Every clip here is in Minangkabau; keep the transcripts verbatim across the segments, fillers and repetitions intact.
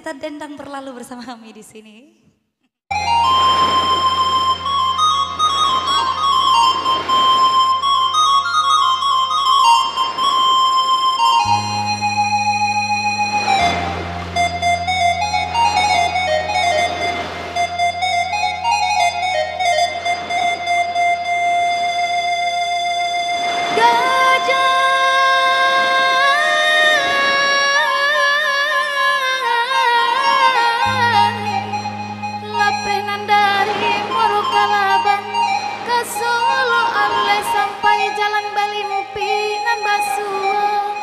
Tadendang berlalu bersama kami di sini. Lapeh nan dari Muaro Kalabang, ka Solo Aleh sampai Jalan Balimpi nan basuo,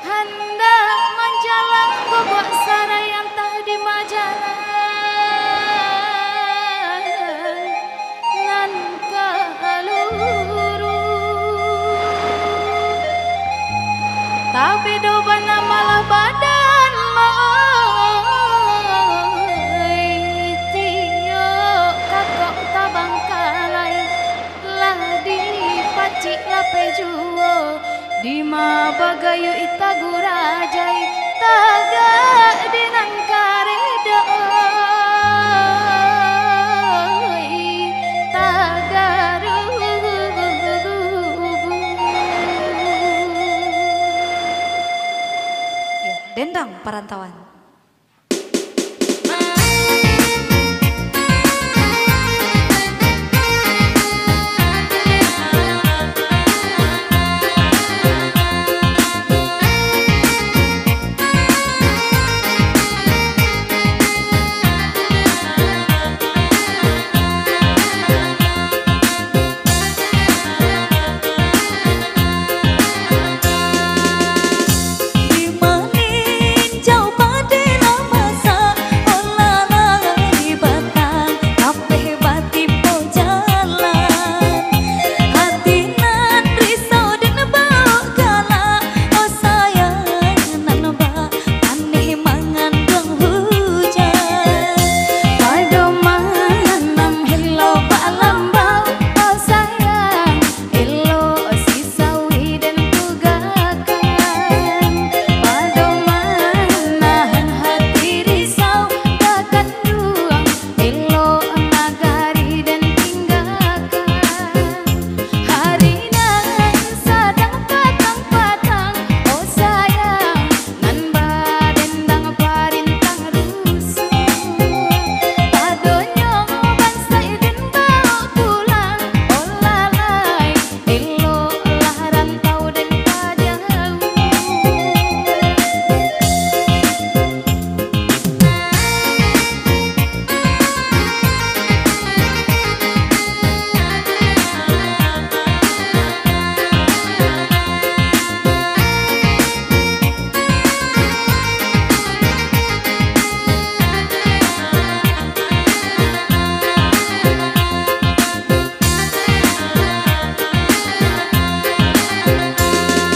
handak manjalang Gobak Sarai antah di Majalah nan kaluru. Tabedo bana malah badan, oi, tiok kakok tabangkalai, lah dipacik lapeh juo, dima bagayuik tagurajai, tagak di nan kareh doh, oi, tagarubuh. Ya, dendang parantauan. Aneh manganduang hujan. Padoman nan elok balambau, oh sayang, elok si sawi den tugakan. Padoman nahan hati risau, bakanduang elok nagari den tinggakan. Hari nan sadang patang-patang, oh sayang, nan badendang parintang rusuh. Padonyo bansaik den baok pulang, oh lalai, eloklah rantau den ka jauah.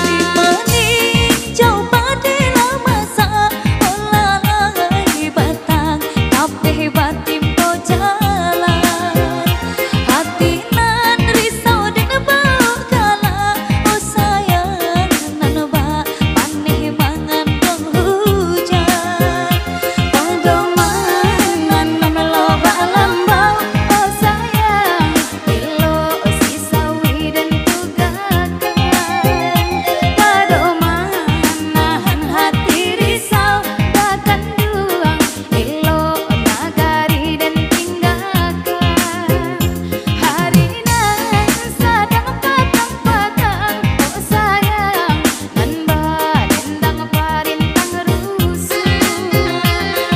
Di maninjau padi lah masak, oh lalai batang, kabeh batimpo jalan. Hati nan risau den baok galak, oh sayang nan bak, aneh manganduang hujan. Padoman nan elok balambau, oh sayang, elok si sawi den tugakan. Padoman nahan hati risau, bakanduang elok nagari den tinggakan. Hari nan sadang patang-patang, oh sayang, nan badendang parintang rusuh.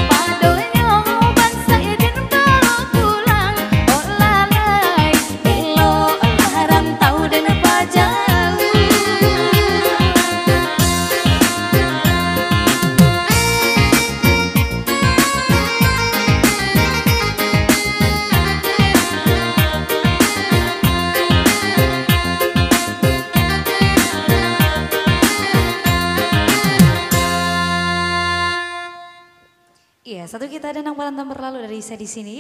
Padonyo bansaik den baok pulang, oh lalai, eloklah rantau den ka jauah. Iya, satu kita ada nang parantauan berlalu dari saya di sini.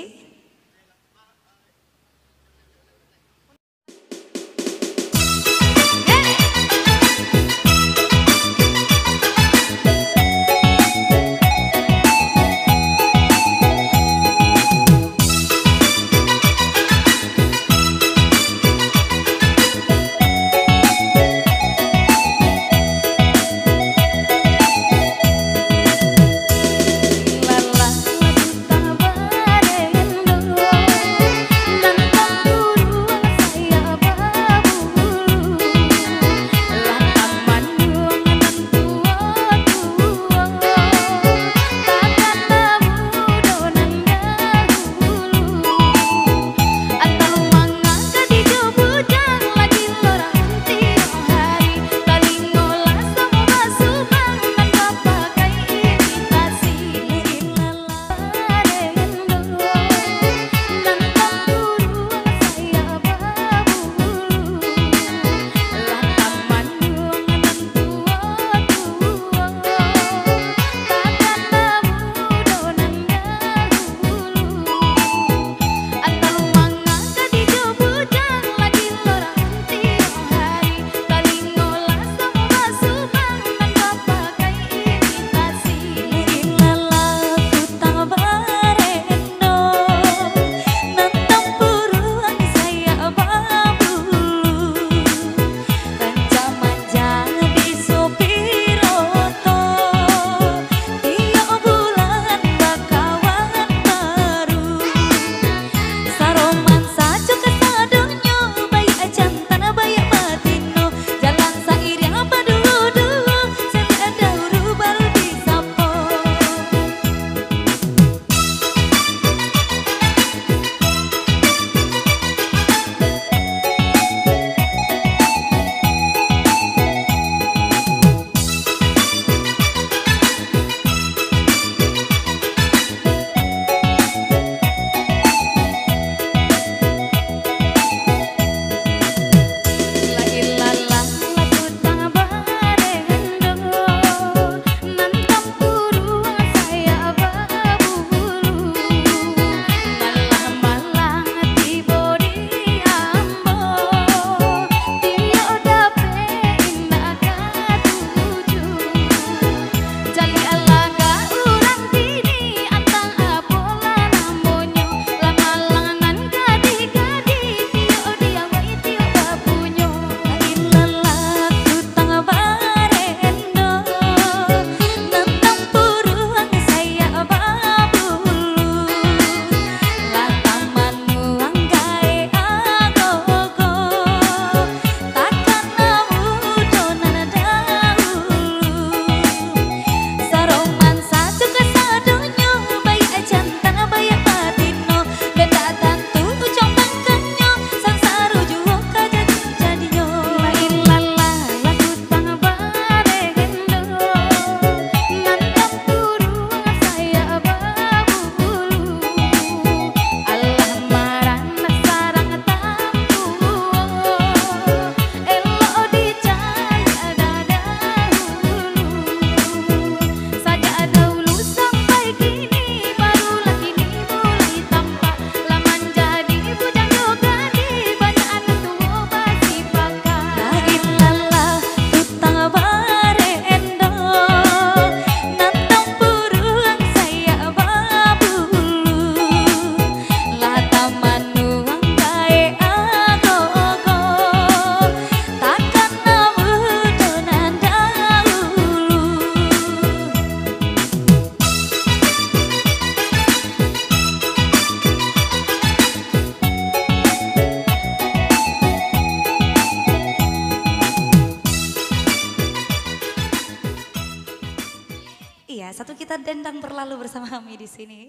Satu kita dendang berlalu bersama kami di sini.